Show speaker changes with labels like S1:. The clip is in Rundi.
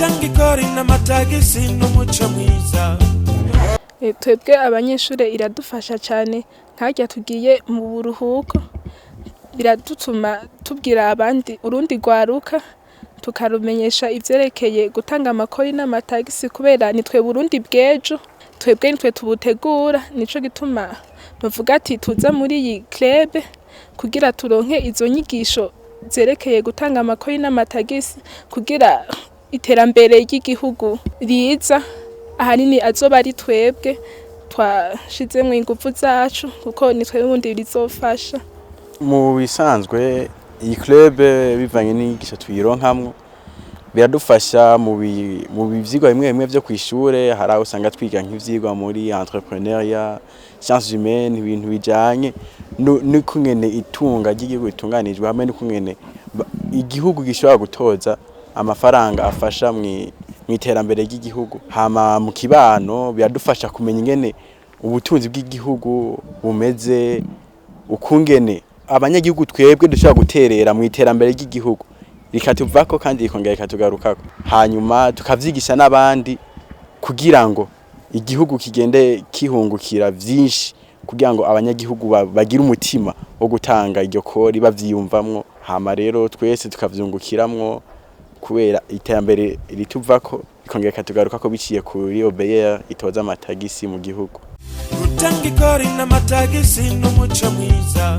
S1: Gutanga ikori n'amatagisi n'umuco mwiza.
S2: Twebwe abanyeshure iradufasha cyane. Nkarya tugiye mu buruhuko, biradutuma tubwira abandi, urundi rwaruka, tukarumenyesha ivyerekeye gutanga amakori n'amatagisi, kubera nitwe Burundi bw'ejo, twebwe nitwe tubutegura. Nico gituma bavuga ati tuza muri iyi club kugira turonke izo nyigisho zerekeye gutanga amakori n'amatagisi, kugira iterambere ry'igihugu riza ahanini azoba ari twebwe twashizemwo inguvu zacu, kuko nitwe bundi rizofasha.
S3: Mu bisanzwe iyi club, bivanye n'inyigisho tuyironkamwo, biradufasha mu vyigwa bimwe bimwe vyo kw'ishure. Hari aho usanga twiga nk'ivyigwa muri entrepreneuriat, sciences humaines, ibintu bijanye n'ukungene itunga ry'igihugu ritunganijwe, hamwe n'ukungene igihugu gishobora gutoza amafaranga afasha mw'iterambere ry'igihugu. Hama mu kibano biradufasha kumenya ingene ubutunzi bw'igihugu bumeze, ukungene abanyagihugu twebwe dushobora guterera mu iterambere ry'igihugu, rikatuvako kandi rikongera rikatugarukako, hanyuma tukavyigisha n'abandi kugira ngo igihugu kigende kihungukira vyinshi, kugira ngo abanyagihugu bagire umutima wo gutanga iryo kori bavyiyumvamwo. Hama rero twese tukavyungukiramwo, kubera iterambere rituvako rikongera rikatugarukako biciye kuri OBR itoza amatagisi mu gihugu.
S1: Gutanga ikori n'amatagisi n'umuco mwiza.